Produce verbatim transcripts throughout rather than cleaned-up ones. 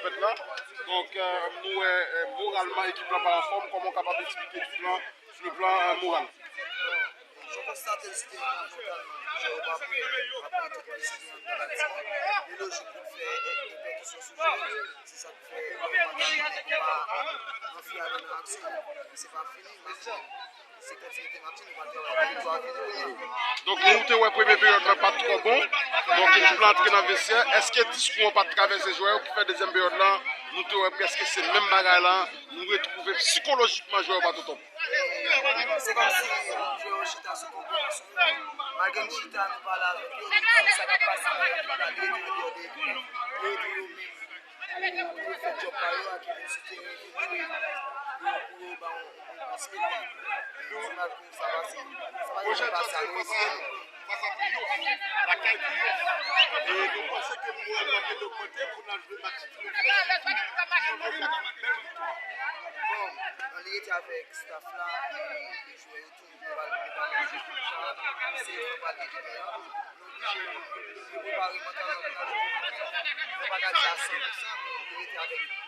Fèt la. Donk, euh, nou wè, euh, moralman, ekip lan pa anfòm. Kòman w kapab eksplike ekip lan sou le plan, euh, moral? Jan w konstate l, se te yon motalman jwè yo pa prè apre tout blesi ki nan batman. Li lojik pou l fè enpèkisyon sou jwè yo. Se sa k fè yo pa ta mennen konba an fiyale nan aksyon. Se pa fini, men se kontinite match, nou pral travay pou viktwa a vini pou nou. Donk, nou te wè premye peryòd la pa t twò bon. Donk, ekip la antre nan vestyè. Èske diskou an pa t travèse jwè yo ki fè dezyèm peryòd la, nou te wè prèske se menm bagay la, nou retwouve sikolojikman jwè yo pa t o top? Se kòmsi jwè yo chita sou konplikasyon yo. Malgre n chita, nou pale avèk yo, nou di sa k ap pase nan ekip la, li rete an deyò de ekip la. Li rete yo menm. Pou yo fè djòb pa yo a ki vin sou teren, vin jwe, pou yo, pou yo ba yon, yon espektak. Ti match pou sa pase, sa pa gen pase a, nou retire nou. Fas a Triyonf, lakay Triyonf. E nou panse ke moralman te ogmante pou n al jwe match Triyonf. Bon, li rete avèk staff la, e jwè yo tou, nou pa, nou pa manje jan se yo pa gen jounen an. Nou oblije, nou prepare mantalman pou n al jwe. Nou pa ka di a san pou san, nou rete avèk yo.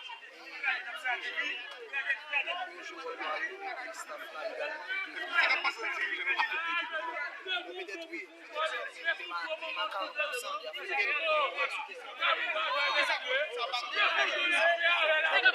Yo jwe wòl pa yo, epi staff la egalman. Bon, petèt wi, petèt se pa, se pa karant pou san, y ap fè